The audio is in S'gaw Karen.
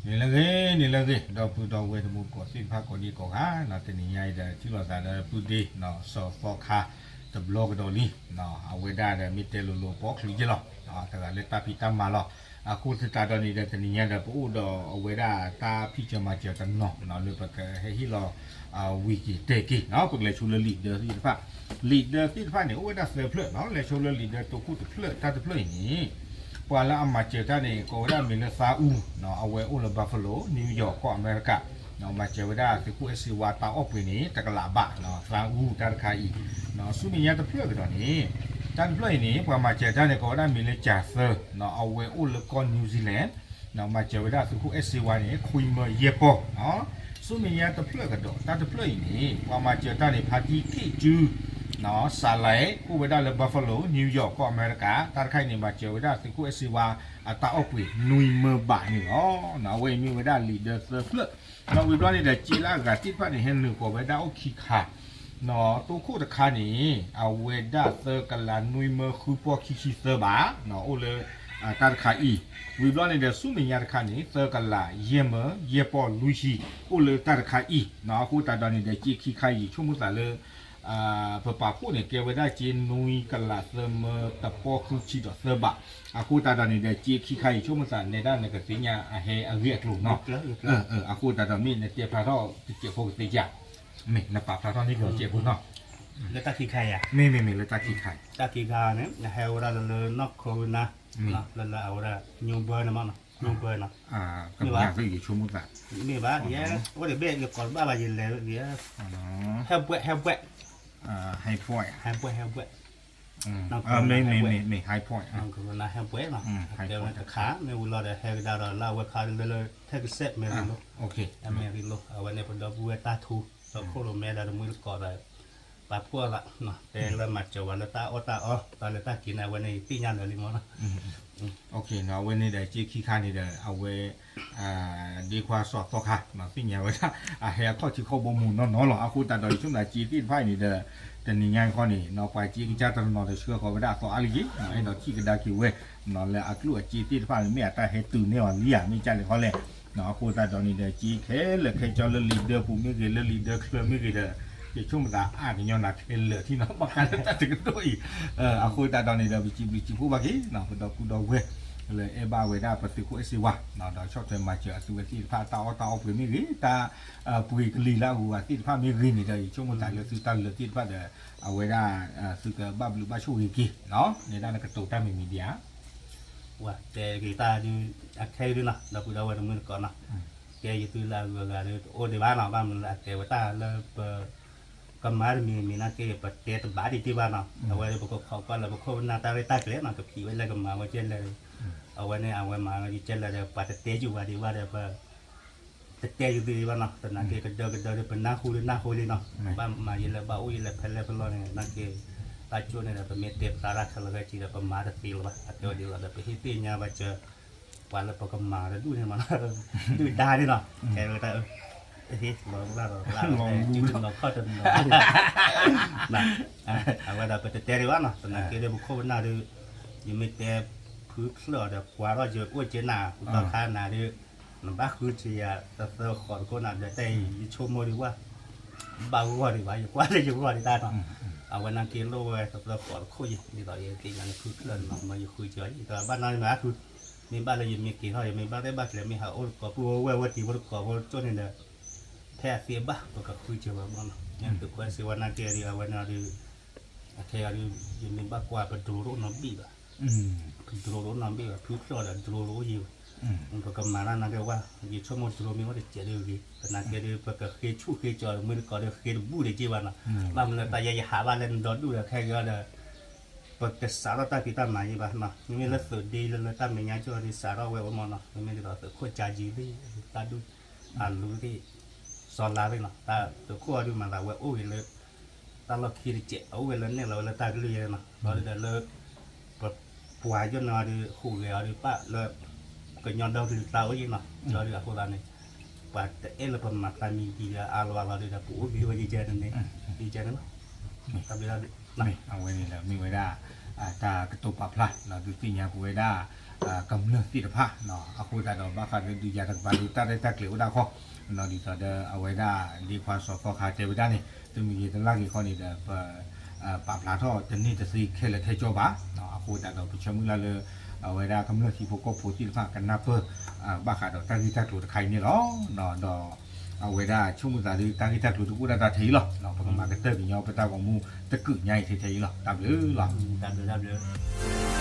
န့ၣ်လၢဂ့ၤ န့ၣ်လၢဂ့ၤ ဒီပုၢ်ဒီဝဲၢ်တံၤသကိးသ့ၣ်တဖၣ်ကိးဒံကိးဂၤ တနံၤညါအံၤဒီး ထံၣ်လိာ်သးဒီးပုၢ်ဒ့စီၤသီခါ တဘျီကဒီးလံ, အဝဲဒၣ်ဒီးမ့ၢ်တဲလိၤလိၤပိာ်ချုးယဲၢ်လီၤ, တဂၤလၢတၢ်ဖံးတၢ်မၤလီၤ. အဃိသတးဒီးန့ၣ်ဒီး တနံၤညါဒီး ပအိၣ်ဒီးအဝဲဒၣ်တၢ်ဖံးစၢၤမၤစၢၤတနီၤ လၢပကဟဲဟ့ၣ်လီၤ ဝံၤက့ၤတဲက့ၤ ပကလဲၤဆိလၢလံာ်ဒၢသ့ၣ်တဖၣ်, လံာ်ဒၢသ့ၣ်တဖၣ်န့ၣ် အိၣ်ဝဲဒၣ်သၢဖျၢၣ်နီၤ, လဲၤဆိလၢလံာ်ဒၢတိခိၣ်တဖျၢၣ် တၢ်တဖျၢၣ်အံၤန့ၣ် ပှၤလၢအမၤစၢၤတၢ်န့ၣ် ကိးဝဲဒၣ်မံၤလၢသါအူ, အဝဲအိၣ်လၢ Buffalo New York ကီၢ်အမဲရကၤ, မၤစၢၤဝဲဒၣ်သုးခိၣ်အဲၣ်စ့ဝါတၢ်အီၣ်ပှ့ၤန့ၣ် တကလးဘး, သါအူတၢ်တခါအံၤ, ဆူမဲာ်ညါတဖျၢၣ်ကဒီးန့ၣ်, တၢ်တဖျၢၣ်အံၤန့ၣ် ပှၤမၤစၢၤတၢ်န့ၣ် ကိးဝဲဒၣ်မံၤလၢကၠၤသၢ, အဝဲအိၣ်လၢကီၢ် New Zealand, မၤစၢၤဝဲဒၣ်သုးခိၣ်အဲၣ်စ့ဝါန့ၣ် ခွံမၢယဲၢ်ပီၢ်, ဆူမဲာ်ညါတဖျၢၣ်ကဒီး တၢ်တဖျၢၣ်အံၤန့ၣ် ပှၤမၤစၢၤတၢ်န့ၣ် ဖါတံၢ်က့ၣ်ကၠူ စးလဲၣ် အိၣ်ဝဲဒၣ်လၢ Buffalo New York ကီၢ်အမဲရကၤ, တၢ်တခါအံၤန့ၣ် မၤစၢၤဝဲဒၣ်သုးခိၣ်အဲၣ်စ့ဝါအတၢ်အီၣ်ပှ့ၤ နွံမၢဘးန့ၣ်လီၤ. အဝဲအံၤမ့ၢ်ဝဲဒၣ်လံာ်ဒၢသၢဖျၢၣ်, ဒီးဝံၤဘျီန့ၣ်ဒီး စ့လၢအဂၤသ့ၣ်တဖၣ်န့ၣ် ဟဲနုာ်ဃီၤဝဲဒၣ်အိၣ်ခံခါ, တိခိၣ်တခါန့ၣ် အဝဲဒၣ်သၢကလးနွံမၢဃုပီၢ်ခံဆံသၢဘး, အိၣ်လၢ တၢ်တခါအံၤ, ဝံၤဘျီန့ၣ်ဒီး ဆူမဲာ်ညါတခါန့ၣ် သၢကလးယဲၢ်မၢယဲၢ်ပီၢ်လွံၢ်ဆံ အိၣ်လၢတၢ်တခါအံၤ, အဃိသတးဒီးန့ၣ်ဒီး စ့ခံခါအံၤ ဆိကမိၣ်သးလၢ ပပာ်ဖှိၣ်န့ၣ် ကဲဝဲဒၣ်စ့နွံကလးသၢမၢတပီၢ်ဃုဆံဒီးသၢဘး, အဃိသတးဒီးန့ၣ်ဒီး စ့ခံခါအံၤ ဆိကမိၣ်သးနဲဒၣ်နကသ့ၣ်ညါ အဟဲအဂ့ၢ်အကျိၤနီၤ, အဃိသတးဒီးမ့ၢ်နတဲဖျါထီၣ်တစဲးဖိကသ့ၣ်ညါ, မ့ၢ်နပာ်ဖျါထီၣ်န့ၢ်က့ၤစဲးဖိနီၤ, လၢတၢ်ခံခါယၤ, မ့မ့ၢ်မ့ၢ်လၢတၢ်ခံခါ, တၢ်ခံခါန့ၣ် နဟဲဝဲဒၣ်လၢလၢ North Carolina, လၢလၢအဝဲဒၣ် New Bern မနီၤ, New Bern နီၤ, မ့ၢ်ဘၣ်, မ့ၢ်ဘၣ်, ယဲ အိၣ်ဒီးဘ့ၣ်ယကိးတဘၣ်ဘၣ်ယလဲၤ, ဟဲဘွဲ့ ဟဲဘွဲ့, ဟဲဘွဲ့, ဟဲဘွဲ့, မ့ၢ် မ့ၢ် မ့ၢ် ဟဲဘွဲ့, ဟဲဘွဲ့နီၤ, တဲဝဲတခါ မ့ၢ်ဝံၤလီၤဒီး ဟဲကဒါဒီးလၢအဝဲခါလၢလၢ Texas Amarillo, Amarillo အဝဲန့ၣ် ပဒီပုၢ်ဝဲၢ်တၢ်ထူ ဒီးခိၣ်လိာ်မဲဒီးတမှံတကိးဒီး ပာ်ဖှိၣ်သး, တဲလၢမၤစၢၤဝဲလၢတၢ်အီၣ်တၢ်အီ တၢ်လၢတၢ်က့ၤန့ၣ် အဝဲန့ၣ်သ့ၣ်ညါလၢာ်လံမနီၤ, အဝဲန့ၣ်ဒီး စ့ခံခါန့ၣ်ဒီး အဝဲ ဒ့ခွါစီၤသီခါ သ့ၣ်ညါဝဲဒၣ် အဟဲအခီၣ်ထံးခီၣ်ဘိမူးနီၢ်နီၢ်လီၤ. အဃိသတးဒီး ယဆိကမိၣ်သးစ့သ့ၣ်တဖၣ်အံၤန့ၣ်ဒီး တနံၤညါအံၤဃီန့ၣ် ပှၤစ့ကစၢ်တနီၤဒီးဆှၢဃီၤဝဲဒၣ်အသီအါလံက့ၤ အဲၣ်ဒိးထံၣ်ကဒါက့ၤဝဲ လၢအကျိၣ်အစ့သ့ၣ်တဖၣ်န့ၣ် မ့ၢ်အတၢ်ဟဲတုၤန့ၢ်အီၤလံဧါ မ့ၢ်ကၢ်လဲၣ်ဃီလဲၣ်. အဃိသတးဒီးန့ၣ်ဒီး စ့ခဲလၢာ်ခဲဆ့လၢလံာ်ဒၢပူၤမ့ၢ်ဂ့ၤ လၢလံာ်ဒၢချၢမ့ၢ်ဂ့ၤဒီး ယဆိကမိၣ်သးအါကညီနၤခဲလၢာ်ထံၣ်နီၤ ဘၣ်ဃးလၢတၢ်တကတိၤအံၤ အဃိသတးဒီးန့ၣ်ဒီး ပစံးဘျုးစံးဖှိၣ်ဘၣ်က့ၤ ပဒီပုၢ်ဒီဝဲၢ် လၢအဲၣ်ဘၣ်ဝဲဒၣ်ပသုးခိၣ်အဲၣ်စ့ဝါ ဒီးဆီၣ်ထွဲမၤစၢၤအသုဝဲသ့ၣ်တဖၣ် တၢ်အီၣ်တၢ်အီပှ့ၤမ့ၢ်ဂ့ၤ တၢ်ပှ့ၤကလံၤလၢအဂုၤအဂၤသ့ၣ်တဖၣ်မ့ၢ်ဂ့ၤန့ၣ်ဒီး ယဆိကမိၣ်သးလၢသုတၢ်လၢာ်သ့ၣ်တဖၣ်ဒီး အဝဲဒၣ် သုကဘၣ်ဘျုးဘၣ်ဆိၣ်ဂ့ၤက့ၤ နဲဒၣ်နကတိၤတၢ်မံၤမံၤဒံးဧါ ဝဲတဲက့ၤတၢ်ဒုး အခဲအံၤဒုးနီၤ ဒီပုၢ်ဒီဝဲၢ်တမုၢ်တကိးနီၤ ကဲယသုလၢအဂုၤအဂၤဒီး တအိၣ်ဒံးဘၣ်နီၤ ဘၣ်မနုၤလၢအကဲဝဲတၢ်လၢပ ကမၤတမံၤမံၤနာ်က့ ပတဲတဘၣ်ဒံးတ့ၢ်ဘၣ်နီၤ အဝဲဒီးပကခိးကွၢ်လၢပခိၣ်ပနၢ်တၢ်ရဲၣ်တၢ်ကျဲၤနီၤ ကဖံးဝဲလၢကမၤဝဲကဲလၢာ် အဝဲန့ၣ် အဝဲမၤဝဲကဲလၢာ်ဒီး ပှၤတတဲယုာ်ဝဲဒံးဘၣ်ဒီး ပ တတဲယုာ်သ့ဘၣ်နီၤ သနာ်က့ကဒၢကဒၢဒီး ပနၢ်ဟူလၢနၢ်ဟူလံနီၤ ဘၣ်မၤယဲလၢဘၣ်အိၣ်ယဲလၢဖဲလဲၣ်ဖဲလဲၣ်န့ၣ် သနာ်က့ တၢ်ကၠိန့ၣ်ဒီး ပမ့ၢ်တဲဖျါတၢ်ခဲလၢာ်ခဲဆ့ဒီး ပမၤတသ့လၢၤဘၣ် အတဲဝဲဒ်လီၤဒီး ပဟ့ၣ်သ့ၣ်ညါဘၣ်စၢၤ ပှၤလၢပကမၤတဒူၣ်န့ၣ်မး ဒုၣ်ဒါန့ၣ်နီၤ တဲဝဲတၢ် ဟ့ၣ်လီၤဘၣ်လီၤဘၣ်လီၤ တနီၤခီၣ်တနီၤ အဝဲဒၣ်ပတတဲဒံးဘၣ်နီၤ သနာ်က့ဒီး ပခိၣ်ပနၢ်ဒီး ယမ့ၢ်တဲဖုဖျၢၣ်အီၤဒီး ကွၢ်ထီၣ်ယအိၣ်က့နၤ ပှၤခါနၤဒီး နဘၣ်ဃုက့ၤယၤ တသၢဃီးတခိၣ်နၤဒီး တဲအံၤ ယဆိကမိၣ်ဒံးဝဲ ဘၣ်ဂီၢ်ဒံးဘၣ် ယကွၢ်လၢယဂီၢ်ဒံးတၢ်နီၤ အဝဲနာ်က့လိၣ်ဝဲတသၢဃီးတခိၣ်ယံၤ ဒ်သိးယသ့ၣ်ညါန့ၣ် ဖုဖျၢၣ်နီၤ မ့ၢ်ယဃုက့ၤအီၤ ယတဘၣ်နီၤ ယမ့ၢ်အါထူ မ့ၢ်ဘၣ်လၢယမ့ၢ်က့ၤထီၣ် ယမ့ၢ်ဘၣ်သ့ၣ်ဘၣ်ကျဲၤ မ့ၢ်ဟးအိၣ်တကိး ပုၢ်ဝဲၢ်ဝဲတံၤဖိတကိးဖိကၠိန့ၣ်ဒီး ဖဲအသ့ဘၣ် ပကဃုက့ၤဝဲဘၣ်နီၤ သုးခိၣ်အဲၣ်စ့ဝါနာ်က့ဒီး အဝဲန့ၣ်ဒီး အခဲအံၤဒီး ယမ့ၢ်ဘၣ်ကွၢ်ပဒြိတအိၣ်နီတဘ့ၣ်ဘၣ် ပဒြိတအိၣ်နီတဘ့ၣ်ဘၣ် ဖုဖျၢၣ်ဒီးဒြိတအိၣ်ယံၤဘၣ် ပကမၤတၢ်နာ်က့ဝဲ ယဆိကမိၣ်ဒြိမ့ၢ်အိၣ်တစဲးဒီးဂ့ၤ သနာ်က့ဒီး ပကဃ့ဆူၣ်ဃ့ကၠီၤ မ့ၢ်တကိးဒီးဃ့တဘူၣ်ဒံးက့ဘၣ်နီၤ ဘၣ်မနုၤလၢတၢ်ယဲယဟးဘၣ်လၢနဒီဒူၣ်ဒီး ခဲအံၤဒီး ပကစးထီၣ်တၢ်ဖံးတၢ်မၤယံၤဘၣ်နီၤ မ့မ့ၢ်လၢသုးဒ့လၢလၢတၢ်မဲာ်ညါကၠိဒီး စးထီၣ်ဝဲအိၣ်မးနီၤ မ့မ့ၢ်ဒ်သိးသုးခိၣ်ကၠါကံသ့ၣ် တၢ်ဒူၣ် အလူသ့ၣ် စီၤလါသ့ၣ်နီၤ တၢ်သုးခိၣ်အီၤဒုးမၤသးဝဲအိၣ်ဂ့ၤလၢ တၢ်လီၢ်ခံတစဲး အအိၣ်ဝဲလၢနဲၣ်လီၤဝဲလၢတၢ်ကလုၢ်ယဲနီၤ လီၤဒုးဒီးလၢ ပပှၤယိၣ်န့ၣ်အီၤဒုး ဟူးဂဲၤအီၤဒုးပၣ်လၢ ကညီဒီကလုာ်သးအိၣ်ယဲနီၤ လီၤဒုးအဃိသတးန့ၣ် ပှၤတအဲၣ်လၢပမၤသးမံၤဒံးဒီးအါလီၤအါလီၤဒုးဒီး ပအိၣ်ဂ့ၤဝဲယဲန့ၣ်န့ၣ် ယဲန့ၣ်လီၤ တၢ်ဘျုးတၢ်ဘျုး မ့ၢ်အဝဲန့ၣ်လၢမ့ၢ်ဝဲဒၣ် တၢ်ကတိၤပာ်ဖျါ ဒုးသ့ၣ်ညါပဝဲဒၣ် ကမျၢၢ်သ့ၣ်တဖၣ်, အဃိသတးဒီး ဘၣ်ဃးဒီးဒုးယၤတကပၤဒီး တၢ်ရဲၣ်တၢ်ကျဲၤအိၣ်ဒၣ်ခီ, ဒ်သိးဒီးအဝဲဒၣ် ဒ့ခွါစီၤသီခါတဲဝဲဒၣ်န့ၣ် တမံၤဂ့ၤတလၢ်ဂ့ၤခီန့ၣ်ဒီး ပ ပာ်ဖျါထီၣ်တန့ၢ်တသ့ခဲလၢာ်ထဲကၠီဘၣ်. အဃိသတးဒီး ပဆၢမုၢ်လၢ်လၢ အဝဲဒၣ်ကမျၢၢ်ထံဖိကီၢ်ဖိသ့ၣ်တဖၣ်ကနၢ်ပၢၢ် ဘၣ်ဃးဒီးတၢ်ဂ့ၢ်တၢ်ကျိၤတခါအံၤန့ၣ်လီၤ. ဒီးအဝဲဒၣ်ဆိကမိၣ်သးဒီး တၢ်ဂ့ၢ်တၢ်ကျိၤတအိၣ်ဒၣ်တၢ်ထဲအံၤလီၤ. ပကမၤကတၢၢ်ကညီပတၢ်ဂီၤမူတကုာ်ညါအံၤထဲထဲအံၤလီၤ. တၢ်ဘျုးလီၤ. တၢ်ဘျုး တၢ်ဘျုး.